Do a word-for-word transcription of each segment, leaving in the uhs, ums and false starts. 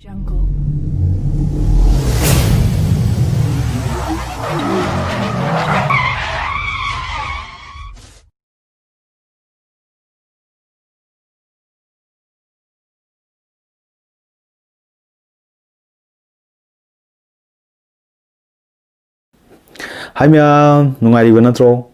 Jungle. ꯍꯥꯏ ꯃꯌꯥꯝ, ꯅꯨꯡꯉꯥꯏꯔꯤꯕ ꯅꯠꯇ꯭ꯔꯣ?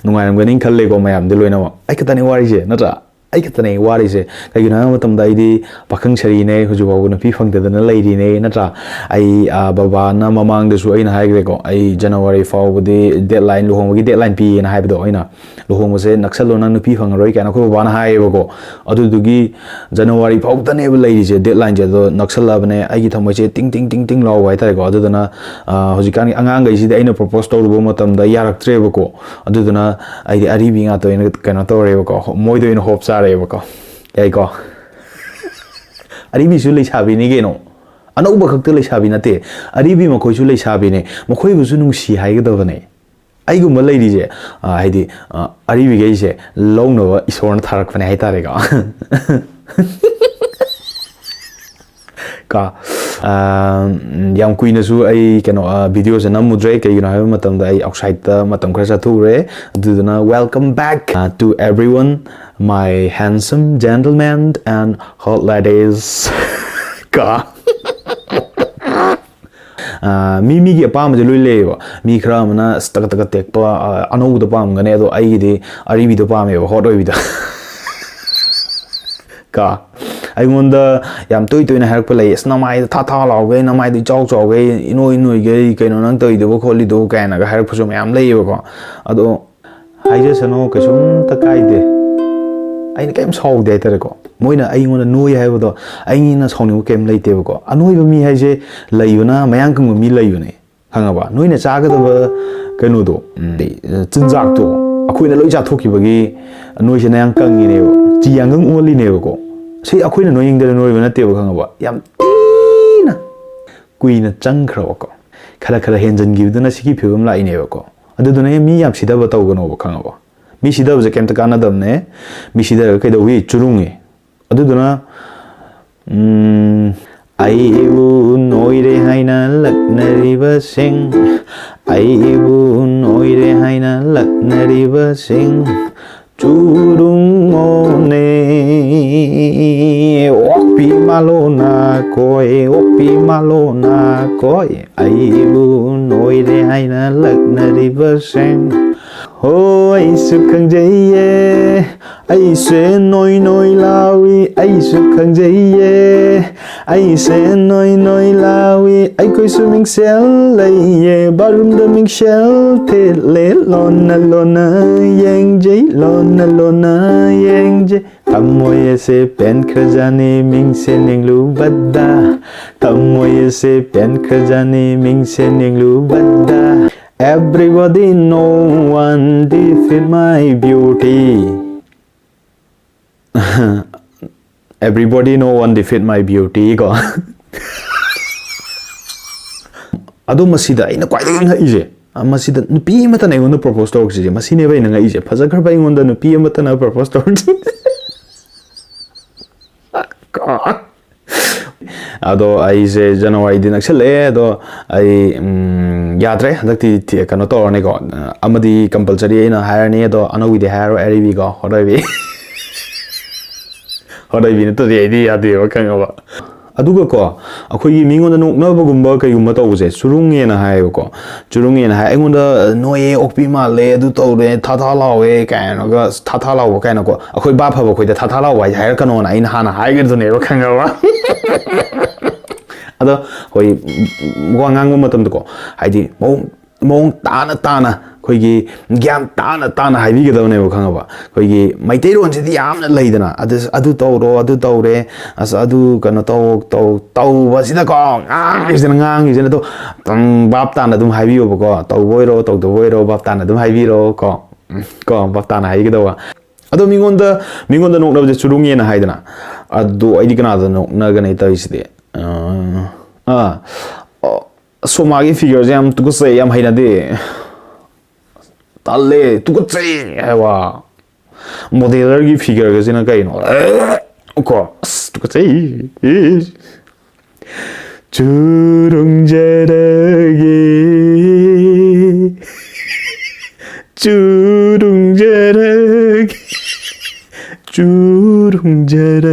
ꯅꯨꯡꯉꯥꯏꯔꯝꯒꯅꯤ ꯈꯜꯂꯦꯀꯣ ꯃꯌꯥꯝꯗꯤ ꯂꯣꯏꯅꯃꯛ꯫ ꯑꯩ ꯈꯛꯇꯅꯦ ꯋꯥꯔꯤꯁꯦ, ꯅꯠꯇ꯭ꯔꯥ? ꯑꯩ ꯈꯛꯇꯅꯦ ꯋꯥꯔꯤꯁꯦ꯫ ꯀꯩꯒꯤꯅꯣ ꯍꯥꯏꯕ ꯃꯇꯝꯗ ꯑꯩꯗꯤ ꯄꯥꯈꯪ ꯁꯔꯤꯅꯦ, ꯍꯧꯖꯤꯛ ꯐꯥꯎꯕ ꯅꯨꯄꯤ ꯐꯪꯗꯗꯅ ꯂꯩꯔꯤꯅꯦ, ꯅꯠꯇ꯭ꯔꯥ? ꯑꯩ, ꯑ, ꯕꯕꯥꯅ ꯃꯃꯥꯡꯗꯁꯨ ꯑꯩꯅ ꯍꯥꯏꯈ꯭ꯔꯦꯀꯣ, ꯑꯩ January ꯐꯥꯎꯕꯗꯤ deadline, ꯂꯨꯍꯣꯡꯕꯒꯤ deadline ꯄꯤꯌꯦꯅ ꯍꯥꯏꯕꯗꯣ ꯑꯩꯅ, "ꯂꯨꯍꯣꯡꯕꯁꯦ ꯅꯛꯁꯜꯂꯣ, ꯅꯪ ꯅꯨꯄꯤ ꯐꯪꯉꯔꯣꯏ" ꯀꯥꯏꯅ ꯑꯩꯈꯣꯏ ꯕꯕꯥꯅ ꯍꯥꯏꯌꯦꯕꯀꯣ꯫ ꯑꯗꯨꯗꯨꯒꯤ January ꯐꯥꯎꯗꯅꯦꯕ ꯂꯩꯔꯤꯁꯦ, deadlineꯁꯦ꯫ ꯑꯗꯣ ꯅꯛꯁꯜꯂꯛꯑꯕꯅꯦ, ꯑꯩꯒꯤ ꯊꯃꯣꯏꯁꯦ ꯇꯤꯡ ꯇꯤꯡ ꯇꯤꯡ ꯇꯤꯡ ꯂꯥꯎꯕ ꯍꯥꯏꯇꯥꯔꯦꯀꯣ꯫ ꯑꯗꯨꯗꯨꯅ, ꯑ, ꯍꯧꯖꯤꯛꯀꯥꯟꯒꯤ ꯑꯉꯥꯡꯈꯩꯁꯤꯗꯤ ꯑꯩꯅ propose ꯇꯧꯔꯨꯕ ꯃꯇꯝꯗ ꯌꯥꯔꯛꯇ꯭ꯔꯦꯕꯀꯣ꯫ ꯑꯗꯨꯗꯨꯅ ꯑꯩꯗꯤ ꯑꯔꯤꯕꯤ ꯉꯥꯛꯇ ꯑꯣꯏꯅ ꯀꯩꯅꯣ ꯇꯧꯔꯦꯕꯀꯣ, ꯃꯣꯏꯗ ꯑꯣꯏꯅ hope ꯆꯥꯔꯦꯕꯀꯣ꯫ ꯌꯥꯏꯀꯣ? ꯑꯔꯤꯕꯤꯁꯨ ꯂꯩꯁꯥꯕꯤꯅꯤ ꯀꯩꯅꯣ꯫ ꯑꯅꯧꯕ ꯈꯛꯇ ꯂꯩꯁꯥꯕꯤ ꯅꯠꯇꯦ, ꯑꯔꯤꯕꯤ ꯃꯈꯣꯏꯁꯨ ꯂꯩꯁꯥꯕꯤꯅꯦ꯫ ꯃꯈꯣꯏꯕꯨꯁꯨ ꯅꯨꯡꯁꯤ ꯍꯥꯏꯒꯗꯕꯅꯦ꯫ ꯑꯩꯒꯨꯝꯕ ꯂꯩꯔꯤꯁꯦ, ꯑ, ꯍꯥꯏꯗꯤ, ꯑ, ꯑꯔꯤꯕꯤꯈꯩꯁꯦ ꯂꯧꯅꯕ ꯏꯁꯣꯔꯅ ꯊꯥꯔꯛꯄꯅꯦ ꯍꯥꯏꯇꯥꯔꯦꯀꯣ꯫ ꯀꯣ, ꯑ, ꯌꯥꯝ ꯀꯨꯏꯅꯁꯨ ꯑꯩ ꯀꯩꯅꯣ, ꯑ, videoꯁꯦ ꯅꯝꯃꯨꯗ꯭ꯔꯦ꯫ ꯀꯩꯒꯤꯅꯣ ꯍꯥꯏꯕ ꯃꯇꯝꯗ ꯑꯩ outsideꯇ ꯃꯇꯝ ꯈꯔ ꯆꯠꯊꯣꯛꯎꯔꯦ꯫ ꯑꯗꯨꯗꯨꯅ welcome back, uh, to everyone, my handsome gentlemen and hot ladies. ꯀꯣ꯫ ꯑ, ꯃꯤ ꯃꯤꯒꯤ ꯑꯄꯥꯝꯕꯁꯦ ꯂꯣꯏ ꯂꯩꯌꯦꯕ꯫ ꯃꯤ ꯈꯔ ꯑꯃꯅ ꯑꯁ ꯇꯀꯠ ꯇꯀꯠ ꯇꯦꯛꯄ, ꯑ, ꯑꯅꯧꯕꯗꯣ ꯄꯥꯝꯒꯅꯤ, ꯑꯗꯣ ꯑꯩꯒꯤꯗꯤ ꯑꯔꯤꯕꯤꯗꯣ ꯄꯥꯝꯃꯦꯕ, hot ꯑꯣꯏꯕꯤꯗꯣ꯫ ꯀꯣ꯫ ꯑꯩꯉꯣꯟꯗ ꯌꯥꯝ ꯇꯣꯏ ꯇꯣꯏꯅ ꯍꯥꯏꯔꯛꯄ ꯂꯩ, "ꯑꯁ, ꯅꯃꯥꯏꯗꯣ ꯊꯥ ꯊꯥ ꯂꯥꯎꯒꯩ, ꯅꯃꯥꯏꯗꯣ ꯏꯆꯥꯎ ꯆꯥꯎꯒꯩ, ꯏꯅꯣꯏ ꯅꯣꯏꯒꯩ, ꯀꯩꯅꯣ ꯅꯪ ꯇꯧꯔꯤꯗꯨꯕꯣ ꯈꯣꯠꯂꯤꯗꯨꯕꯣ?" ꯀꯥꯏꯅꯒ ꯍꯥꯏꯔꯛꯄꯁꯨ ꯃꯌꯥꯝ ꯂꯩꯌꯦꯕꯀꯣ꯫ ꯑꯗꯣ ꯍꯥꯏꯖꯁꯅꯨ, ꯀꯩꯁꯨꯝꯇ ꯀꯥꯏꯗꯦ꯫ ꯑꯩꯅ ꯀꯩꯝ ꯁꯥꯎꯗꯦ ꯍꯥꯏꯇꯥꯔꯦꯀꯣ꯫ ꯃꯣꯏꯅ ꯑꯩꯉꯣꯟꯗ ꯅꯣꯏ ꯍꯥꯏꯕꯗꯣ ꯑꯩꯅ ꯁꯥꯎꯅꯤꯡꯕ ꯀꯩꯝ ꯂꯩꯇꯦꯕꯀꯣ꯫ ꯑꯅꯣꯏꯕ ꯃꯤ ꯍꯥꯏꯁꯦ ꯂꯩꯕꯅ, ꯃꯌꯥꯡ ꯀꯪꯕ ꯃꯤ ꯂꯩꯕꯅꯦ, ꯈꯪꯉꯕ? ꯅꯣꯏꯅ ꯆꯥꯒꯗꯕ ꯀꯩꯅꯣꯗꯣ, ꯎꯝ, ꯆꯤꯟꯖꯥꯛꯇꯣ ꯑꯩꯈꯣꯏꯅ ꯂꯣꯏ ꯆꯥꯊꯣꯛꯈꯤꯕꯒꯤ ꯅꯣꯏꯁꯦ ꯅꯌꯥꯡ ꯀꯪꯉꯤꯅꯦꯕ, ꯆꯤ ꯌꯥꯡꯒꯪ ꯑꯣꯜꯂꯤꯅꯦꯕꯀꯣ꯫ ꯁꯤ ꯑꯩꯈꯣꯏꯅ ꯅꯣꯏꯅꯤꯡꯗꯅ ꯅꯣꯏꯕ ꯅꯠꯇꯦꯕ, ꯈꯪꯉꯕ? ꯌꯥꯝ ꯊꯤꯅ ꯀꯨꯏꯅ ꯆꯪꯈ꯭ꯔꯕꯀꯣ꯫ ꯈꯔ ꯈꯔ ꯍꯦꯟꯖꯟꯈꯤꯕꯗꯨꯅ ꯁꯤꯒꯤ ꯐꯤꯕꯝ ꯂꯥꯛꯏꯅꯦꯕꯀꯣ꯫ ꯑꯗꯨꯗꯨꯅ ꯃꯤ ꯌꯥꯝ ꯁꯤꯊꯕ ꯇꯧꯒꯅꯣꯕ, ꯈꯪꯉꯕꯣ? ꯃꯤ ꯁꯤꯊꯕꯁꯦ ꯀꯩꯝꯇ ꯀꯥꯟꯅꯗꯕꯅꯦ꯫ ꯃꯤ ꯁꯤꯊꯔꯒ ꯀꯩꯗꯧꯏ? ꯆꯨꯔꯨꯡꯉꯤ꯫ ꯑꯗꯨꯗꯨꯅ, ꯎꯝ, ꯑꯩꯕꯨ ꯅꯣꯏꯔꯦ ꯍꯥꯏꯅ ꯂꯛꯅꯔꯤꯕꯁꯤꯡ, ꯑꯩꯕꯨ ꯅꯣꯏꯔꯦ ꯍꯥꯏꯅ ꯂꯛꯅꯔꯤꯕꯁꯤꯡ, ꯆꯨꯔꯨꯡꯉꯣꯅꯦ꯫ ꯑꯣꯛꯄꯤ ꯃꯥꯂꯣꯅ ꯀꯣꯏ, ꯑꯣꯛꯄꯤ ꯃꯥꯂꯣꯅ ꯀꯣꯏ, ꯑꯩꯕꯨ ꯅꯣꯏꯔꯦ ꯍꯥꯏꯅ ꯂꯛꯅꯔꯤꯕꯁꯤꯡ꯫ ꯍꯣ, ꯑꯩꯁꯨ ꯈꯪꯖꯩꯌꯦ, ꯑꯩꯁꯦ ꯅꯣꯏ ꯅꯣꯏ ꯂꯥꯎꯏ, ꯑꯩꯁꯨ ꯈꯪꯖꯩꯌꯦ꯫ ꯑꯩꯁꯦ ꯅꯣꯏ ꯅꯣꯏ ꯂꯥꯎꯏ, ꯑꯩꯈꯣꯏꯁꯨ ꯃꯤꯡꯁꯦꯜ ꯂꯩꯌꯦ, ꯕꯥꯠꯔꯨꯝꯗ ꯃꯤꯡꯁꯦꯜ ꯊꯦꯠꯂꯦ, ꯂꯣꯟꯅ ꯂꯣꯟꯅ ꯌꯦꯡꯖꯩ, ꯂꯣꯟꯅ ꯂꯣꯟꯅ ꯌꯦꯡꯖꯩ꯫ ꯊꯃꯣꯏ ꯑꯁꯦ ꯄꯦꯟꯈ꯭ꯔꯖꯥꯠꯅꯤ ꯃꯤꯡꯁꯦꯜ ꯌꯦꯡꯂꯨꯕꯗ, ꯊꯃꯣꯏ ꯑꯁꯦ ꯄꯦꯟꯈ꯭ꯔꯖꯥꯠꯅꯤ ꯃꯤꯡꯁꯦꯜ ꯌꯦꯡꯂꯨꯕꯗ꯫ Everybody, no one defeat my beauty. Everybody, no one defeat my beauty ꯀꯣ꯫ ꯑꯗꯣ ꯃꯁꯤꯗ ꯑꯩꯅ ꯈ꯭ꯋꯥꯏꯗꯒꯤ ꯉꯛꯏꯁꯦ, ꯃꯁꯤꯗ ꯅꯨꯄꯤ ꯑꯃꯠꯇꯅ ꯑꯩꯉꯣꯟꯗ ꯄ꯭ꯔꯣꯄꯣꯁ ꯇꯧꯔꯛꯁꯤꯁꯦ, ꯃꯁꯤꯅꯦꯕ ꯑꯩꯅ ꯉꯛꯏꯁꯦ꯫ ꯐꯖꯈ꯭ꯔꯕ ꯑꯩꯉꯣꯟꯗ ꯅꯨꯄꯤ ꯑꯃꯠꯇꯅ ꯄ꯭ꯔꯣꯄꯣꯁ ꯇꯧꯔꯛꯁꯤ꯫ ꯑꯗꯣ ꯑꯩꯁꯦ ꯖꯅꯋꯥꯔꯤꯗꯤ ꯅꯛꯁꯜꯂꯛꯑꯦ꯫ ꯑꯗꯣ ꯑꯩ, ꯎꯝ, ꯌꯥꯗ꯭ꯔꯦ ꯍꯟꯗꯛꯇꯤ, ꯊꯤ-, ꯀꯩꯅꯣ ꯇꯧꯔꯅꯤꯀꯣ, ꯑꯃꯗꯤ ꯀꯝꯄꯜꯁꯔꯤ ꯑꯩꯅ ꯍꯥꯏꯔꯅꯤ꯫ ꯑꯗꯣ ꯑꯅꯧꯕꯤꯗꯤ ꯍꯥꯏꯔꯔꯣꯏ, ꯑꯔꯤꯕꯤꯀꯣ, ꯍꯣꯠꯅꯕꯤ꯫ ꯍꯣꯠꯅꯕꯤ ꯅꯠꯇ꯭ꯔꯗꯤ ꯑꯩꯗꯤ ꯌꯥꯗꯦꯕ, ꯈꯪꯉꯕ? ꯑꯗꯨꯒꯀꯣ, ꯑꯩꯈꯣꯏꯒꯤ ꯃꯤꯉꯣꯟꯗ ꯅꯣꯛꯅꯕꯒꯨꯝꯕ ꯀꯩꯒꯨꯝꯕ ꯇꯧꯕꯁꯦ, ꯆꯨꯔꯨꯡꯉꯦꯅ ꯍꯥꯏꯌꯦꯕꯀꯣ꯫ ꯆꯨꯔꯨꯡꯉꯦꯅ ꯍꯥꯏ, ꯑꯩꯉꯣꯟꯗ "ꯅꯣꯏꯌꯦ, ꯑꯣꯛꯄꯤ ꯃꯥꯜꯂꯦ, ꯑꯗꯨ ꯇꯧꯔꯦ, ꯊꯥ ꯊꯥ ꯂꯥꯎꯋꯦ" ꯀꯥꯏꯅꯒ, ꯊꯥ ꯊꯥ ꯂꯥꯎꯕ ꯀꯥꯏꯅꯀꯣ, ꯑꯩꯈꯣꯏ ꯕꯥꯞ ꯐꯕ ꯑꯩꯈꯣꯏꯗ "ꯊꯥ ꯊꯥ ꯂꯥꯎꯕ" ꯍꯥꯏꯁꯦ ꯍꯥꯏꯔꯛꯀꯅꯣꯅ ꯑꯩꯅ ꯍꯥꯟꯅ ꯍꯥꯏꯈ꯭ꯔꯗꯨꯅꯦꯕ, ꯈꯪꯉꯕ? ꯑꯗꯣ ꯑꯩꯈꯣꯏ ꯋꯥ ꯉꯥꯡꯕ ꯃꯇꯝꯗꯀꯣ, ꯍꯥꯏꯗꯤ ꯃꯑꯣꯡ, ꯃꯑꯣꯡ ꯇꯥꯅ ꯇꯥꯅ, ꯑꯩꯈꯣꯏꯒꯤ ꯒ꯭ꯌꯥꯟ ꯇꯥꯅ ꯇꯥꯅ ꯍꯥꯏꯕꯤꯒꯗꯕꯅꯦꯕ, ꯈꯪꯉꯕ? ꯑꯩꯈꯣꯏꯒꯤ ꯃꯩꯇꯩꯂꯣꯟꯁꯤꯗꯤ ꯌꯥꯝꯅ ꯂꯩꯗꯅ, "ꯑꯗꯨ, ꯑꯗꯨ ꯇꯧꯔꯣ, ꯑꯗꯨ ꯇꯧꯔꯦ, ꯑꯁ, ꯑꯗꯨ ꯀꯩꯅꯣ ꯇꯧ, ꯇꯧ", ꯇꯧꯕꯁꯤꯗꯀꯣ, ꯉꯥꯡꯉꯤꯁꯤꯅ, ꯉꯥꯡꯉꯤꯁꯤꯅ꯫ ꯑꯗꯣ, ꯎꯝ, ꯚꯥꯞ ꯇꯥꯅ ꯑꯗꯨꯝ ꯍꯥꯏꯕꯤꯌꯣꯕꯀꯣ, ꯇꯧꯕ ꯑꯣꯏꯔꯣ, ꯇꯧꯗꯕ ꯑꯣꯏꯔꯣ, ꯚꯥꯞ ꯇꯥꯅ ꯑꯗꯨꯝ ꯍꯥꯏꯕꯤꯔꯣ ꯀꯣ꯫ ꯎꯝ, ꯀꯣ, ꯚꯥꯞ ꯇꯥꯅ ꯍꯥꯏꯒꯗꯧꯕ꯫ ꯑꯗꯣ ꯃꯤꯉꯣꯟꯗ, ꯃꯤꯉꯣꯟꯗ ꯅꯣꯛꯅꯕꯁꯦ ꯆꯨꯔꯨꯡꯉꯦꯅ ꯍꯥꯏꯗꯅ, ꯑꯗꯣ ꯑꯩꯗꯤ ꯀꯅꯥꯗ ꯅꯣꯛꯅꯒꯅꯤ ꯇꯧꯔꯤꯁꯤꯗꯤ? ꯑꯥ, ꯑꯥ, ꯑꯣ, ꯁꯣꯃꯥꯒꯤ ꯐꯤꯒꯔꯁꯦ ꯌꯥꯝ ꯇꯨꯀꯠꯆꯩ, ꯌꯥꯝ ꯍꯩꯅꯗꯦ, ꯇꯜꯂꯦ, ꯇꯨꯀꯠꯆꯩ ꯍꯥꯏꯕ꯫ ꯃꯣꯗꯦꯂꯔꯒꯤ ꯐꯤꯒꯔꯒꯁꯤꯅ ꯀꯩꯅꯣ? ꯀꯣ, ꯑꯁ, ꯇꯨꯀꯠꯆꯩ꯫ ꯆꯨꯔꯨꯡꯖꯔꯒꯦ, ꯆꯨꯔꯨꯡꯖꯔꯒꯦ, ꯆꯨꯔꯨꯡꯖꯔꯒꯦ,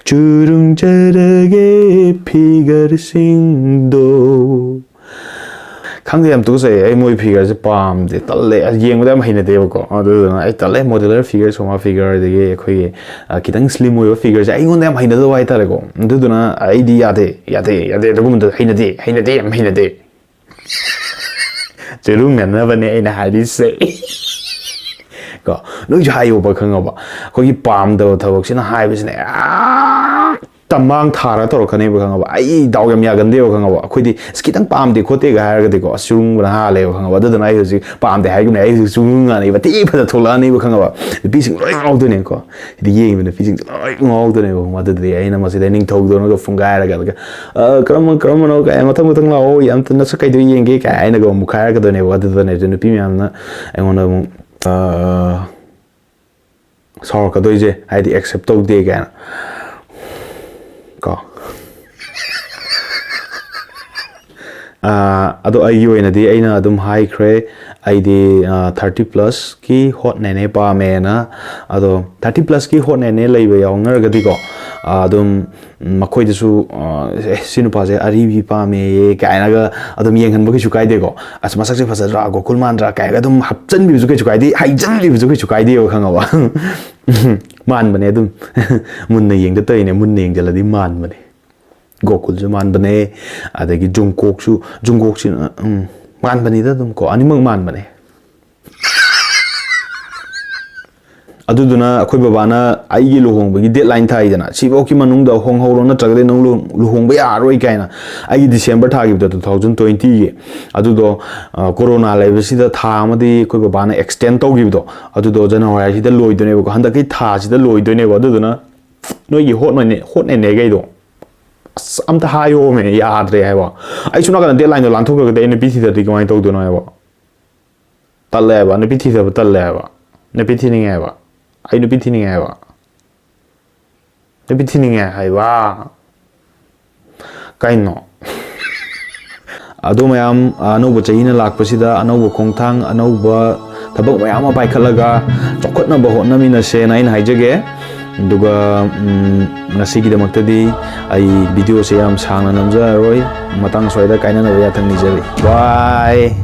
ꯆꯨꯔꯨꯡꯖꯔꯒꯦ figureꯁꯤꯡꯗꯣ꯫ ꯈꯪꯗꯦ, ꯌꯥꯝ ꯇꯨꯀꯠꯆꯩ꯫ ꯑꯩ ꯃꯣꯏ figureꯁꯦ ꯄꯥꯝꯗꯦ, ꯇꯜꯂꯦ, ꯑꯁ, ꯌꯦꯡꯕꯗ ꯌꯥꯝ ꯍꯩꯅꯗꯦꯕꯀꯣ꯫ ꯑꯗꯨꯗꯨꯅ ꯑꯩ ꯇꯜꯂꯦ, modeller figure, ꯁꯣꯃꯥ figure, ꯑꯗꯒꯤ ꯑꯩꯈꯣꯏꯒꯤ, ꯑ, ꯈꯤꯇꯪ slim ꯑꯣꯏꯕ figureꯁꯦ ꯑꯩꯉꯣꯟꯗ ꯌꯥꯝ ꯍꯩꯅꯗꯕ ꯍꯥꯏꯇꯥꯔꯦꯀꯣ꯫ ꯑꯗꯨꯗꯨꯅ ꯑꯩꯗꯤ ꯌꯥꯗꯦ, ꯌꯥꯗꯦ, ꯌꯥꯗꯦ, ꯑꯗꯨꯒꯨꯝꯕꯗꯣ ꯍꯩꯅꯗꯦ, ꯍꯩꯅꯗꯦ, ꯌꯥꯝ ꯍꯩꯅꯗꯦ꯫ ꯆꯦꯔꯨꯡꯅꯅꯕꯅꯦ ꯑꯩꯅ ꯍꯥꯏꯔꯤꯁꯦ꯫ ꯀꯣ, ꯅꯣꯏꯁꯨ ꯍꯥꯏꯌꯣꯕ, ꯈꯪꯉꯕ? ꯑꯩꯈꯣꯏꯒꯤ ꯄꯥꯝꯗꯕ ꯊꯕꯛꯁꯤꯅ ꯍꯥꯏꯕꯁꯤꯅ ꯍꯦꯛꯇ ꯃꯥꯡ ꯊꯥꯔ ꯇꯧꯔꯛꯀꯅꯦꯕ, ꯈꯪꯉꯕ? ꯑꯩ ꯗꯥꯎ ꯌꯥꯝ ꯌꯥꯒꯟꯗꯦꯕ, ꯈꯪꯉꯕ? ꯑꯩꯈꯣꯏꯗꯤ ꯑꯁ ꯈꯤꯇꯪ ꯄꯥꯝꯗꯦ ꯈꯣꯠꯇꯦꯒ ꯍꯥꯏꯔꯒꯗꯤꯀꯣ, ꯑꯁ ꯆꯨꯔꯨꯡꯕꯅ ꯍꯥꯜꯂꯦꯕ, ꯈꯪꯉꯕ? ꯑꯗꯨꯗꯨꯅ ꯑꯩ ꯍꯧꯖꯤꯛ ꯄꯥꯝꯗꯦ ꯍꯥꯏꯈꯤꯕꯅꯦ, ꯑꯩ ꯍꯧꯖꯤꯛ ꯆꯨꯔꯨꯡ ꯉꯥꯅꯦꯕ, ꯊꯤ ꯐꯖ ꯊꯣꯛꯂꯛꯑꯅꯦꯕ, ꯈꯪꯉꯕ? ꯅꯨꯄꯤꯁꯤꯡ ꯂꯣꯏ ꯉꯥꯎꯗꯣꯏꯅꯦꯀꯣ, ꯍꯥꯏꯗꯤ ꯌꯦꯡꯉꯤꯕ ꯅꯨꯄꯤꯁꯤꯡꯁꯦ ꯂꯣꯏ ꯉꯥꯎꯗꯣꯏꯅꯦꯕ, ꯈꯪꯉꯕ? ꯑꯗꯨꯗꯤ ꯑꯩꯅ ꯃꯁꯤꯗ ꯅꯤꯡꯊꯧꯗꯧꯅꯒ ꯐꯨꯡꯒꯥꯏꯔꯒ, "ꯑ, ꯀꯔꯝꯕ, ꯀꯔꯝꯕꯅꯣ?" ꯀꯥꯏ, "ꯃꯊꯪ, ꯃꯊꯪ ꯂꯥꯛꯑꯣ, ꯌꯥꯝ ꯅꯁꯛ ꯀꯩꯗꯣ ꯌꯦꯡꯒꯦ?" ꯀꯥꯏ ꯑꯩꯅꯒ ꯑꯃꯨꯛ ꯍꯥꯏꯔꯛꯀꯗꯣꯏꯅꯦꯕ꯫ ꯑꯗꯨꯗꯅꯦ ꯅꯨꯄꯤ ꯃꯌꯥꯝꯅ ꯑꯩꯉꯣꯟꯗ ꯑꯃꯨꯛ, ꯑ, ꯁꯥꯎꯔꯛꯀꯗꯣꯏꯁꯦ, ꯍꯥꯏꯗꯤ accept ꯇꯧꯗꯦ ꯀꯥꯏꯅ ꯀꯣ꯫ ꯑꯥ, ꯑꯗꯣ ꯑꯩꯒꯤ ꯑꯣꯏꯅꯗꯤ ꯑꯩꯅ ꯑꯗꯨꯝ ꯍꯥꯏꯈ꯭ꯔꯦ, ꯑꯩꯗꯤ, ꯑꯥ, thirty plusꯀꯤ hot ꯅꯦꯅꯦ ꯄꯥꯝꯃꯦꯅ꯫ ꯑꯗꯣ thirty plusꯀꯤ hot ꯅꯦꯅꯦ ꯂꯩꯕ ꯌꯥꯎꯅꯔꯒꯗꯤꯀꯣ, ꯑꯥ, ꯑꯗꯨꯝ, ꯎꯝ, ꯃꯈꯣꯏꯗꯁꯨ, ꯑꯥ, "ꯑꯦ, ꯁꯤ ꯅꯨꯄꯥꯁꯦ ꯑꯔꯤꯕꯤ ꯄꯥꯝꯃꯦꯌꯦ" ꯀꯥꯏꯅꯒ ꯑꯗꯨꯝ ꯌꯦꯡꯍꯟꯕ ꯀꯩꯁꯨ ꯀꯥꯏꯗꯦꯀꯣ꯫ "ꯑꯁ, ꯃꯁꯛꯁꯦ ꯐꯖꯗ꯭ꯔꯥ, ꯒꯣꯀꯨꯜ ꯃꯥꯟꯗ꯭ꯔꯥ?" ꯀꯥꯏꯅꯒ ꯑꯗꯨꯝ ꯍꯥꯞꯆꯤꯟꯕꯤꯕꯁꯨ ꯀꯩꯁꯨ ꯀꯥꯏꯗꯦ, ꯍꯥꯏꯖꯤꯟꯕꯤꯕꯁꯨ ꯀꯩꯁꯨ ꯀꯥꯏꯗꯦꯕ, ꯈꯪꯉꯕ? ꯃꯥꯟꯕꯅꯦ ꯑꯗꯨꯝ꯫ ꯃꯨꯟꯅ ꯌꯦꯡꯗ ꯇꯧꯔꯤꯅꯦ, ꯃꯨꯟꯅ ꯌꯦꯡꯁꯤꯜꯂꯗꯤ ꯃꯥꯟꯕꯅꯦ꯫ ꯒꯣꯀꯨꯜꯁꯨ ꯃꯥꯟꯕꯅꯦ, ꯑꯗꯒꯤ ꯖꯨꯡꯀꯣꯛꯁꯨ, ꯖꯨꯡꯀꯣꯛꯁꯤꯅ, ꯎꯝ, ꯃꯥꯟꯕꯅꯤꯗ ꯑꯗꯨꯝ ꯀꯣ, ꯑꯅꯤꯃꯛ ꯃꯥꯟꯕꯅꯦ꯫ ꯑꯗꯨꯗꯨꯅ ꯑꯩꯈꯣꯏ ꯕꯕꯥꯅ ꯑꯩꯒꯤ ꯂꯨꯍꯣꯡꯕꯒꯤ deadline ꯊꯥꯏꯗꯅ, "ꯁꯤꯐꯧꯒꯤ ꯃꯅꯨꯡꯗ ꯍꯣꯡꯍꯧꯔꯣ, ꯅꯠꯇ꯭ꯔꯒꯗꯤ ꯅꯪ ꯂꯨꯍꯣꯡ-, ꯂꯨꯍꯣꯡꯕ ꯌꯥꯔꯔꯣꯏ" ꯀꯥꯏꯅ꯫ ꯑꯩꯒꯤ December ꯊꯥꯈꯤꯕꯗꯣ, two thousand twentyꯒꯤ, ꯑꯗꯨꯗꯣ, ꯑ, corona ꯂꯩꯕꯁꯤꯗ ꯊꯥ ꯑꯃꯗꯤ ꯑꯩꯈꯣꯏ ꯕꯕꯥꯅ extend ꯇꯧꯈꯤꯕꯗꯣ, ꯑꯗꯨꯗꯣ Januaryꯁꯤꯗ ꯂꯣꯏꯗꯣꯏꯅꯦꯕꯀꯣ, ꯍꯟꯗꯛꯀꯤ ꯊꯥꯁꯤꯗ ꯂꯣꯏꯗꯣꯏꯅꯦꯕ꯫ ꯑꯗꯨꯗꯨꯅ ꯅꯣꯏꯒꯤ ꯍꯣꯠꯅꯅꯦ-, ꯍꯣꯠꯅꯅꯦꯒꯩꯗꯣ, ꯑꯁ, ꯑꯝꯇ ꯍꯥꯏꯌꯣꯃꯦ, ꯌꯥꯗ꯭ꯔꯦ ꯍꯥꯏꯕ꯫ ꯑꯩ ꯁꯣꯝ ꯅꯥꯀꯟꯗ deadlineꯗꯣ ꯂꯥꯟꯊꯣꯛꯈ꯭ꯔꯒꯗꯤ ꯑꯩ ꯅꯨꯄꯤ ꯊꯤꯗ꯭ꯔꯗꯤ ꯀꯃꯥꯏꯅ ꯇꯧꯗꯣꯏꯅꯣ ꯍꯥꯏꯕ? ꯇꯜꯂꯦ ꯍꯥꯏꯕ, ꯅꯨꯄꯤ ꯊꯤꯗꯕ ꯇꯜꯂꯦ ꯍꯥꯏꯕ꯫ ꯅꯨꯄꯤ ꯊꯤꯅꯤꯡꯉꯦ ꯍꯥꯏꯕ꯫ ꯑꯩ ꯅꯨꯄꯤ ꯊꯤꯅꯤꯡꯉꯦ ꯍꯥꯏꯕ꯫ ꯅꯨꯄꯤ ꯊꯤꯅꯤꯡꯉꯦ ꯍꯥꯏꯕ꯫ ꯀꯩꯅꯣ? ꯑꯗꯣ ꯃꯌꯥꯝ, ꯑꯅꯧꯕ ꯆꯍꯤꯅ ꯂꯥꯛꯄꯁꯤꯗ ꯑꯅꯧꯕ ꯈꯣꯡꯊꯥꯡ, ꯑꯅꯧꯕ ꯊꯕꯛ ꯃꯌꯥꯝ ꯑꯃ ꯄꯥꯏꯈꯠꯂꯒ ꯆꯥꯎꯈꯠꯅꯕ ꯍꯣꯠꯅꯃꯤꯟꯅꯁꯦꯅ ꯑꯩꯅ ꯍꯥꯏꯖꯒꯦ꯫ ꯑꯗꯨꯒ, ꯎꯝ, ꯉꯁꯤꯒꯤꯗꯃꯛꯇꯗꯤ ꯑꯩ videoꯁꯦ ꯌꯥꯝ ꯁꯥꯡꯅ ꯅꯝꯖꯔꯔꯣꯏ꯫ ꯃꯇꯥꯡ ꯁ꯭ꯋꯥꯏꯗ ꯀꯥꯏꯅꯅꯕ ꯌꯥꯊꯪ ꯅꯤꯖꯔꯤ꯫ Bye꯫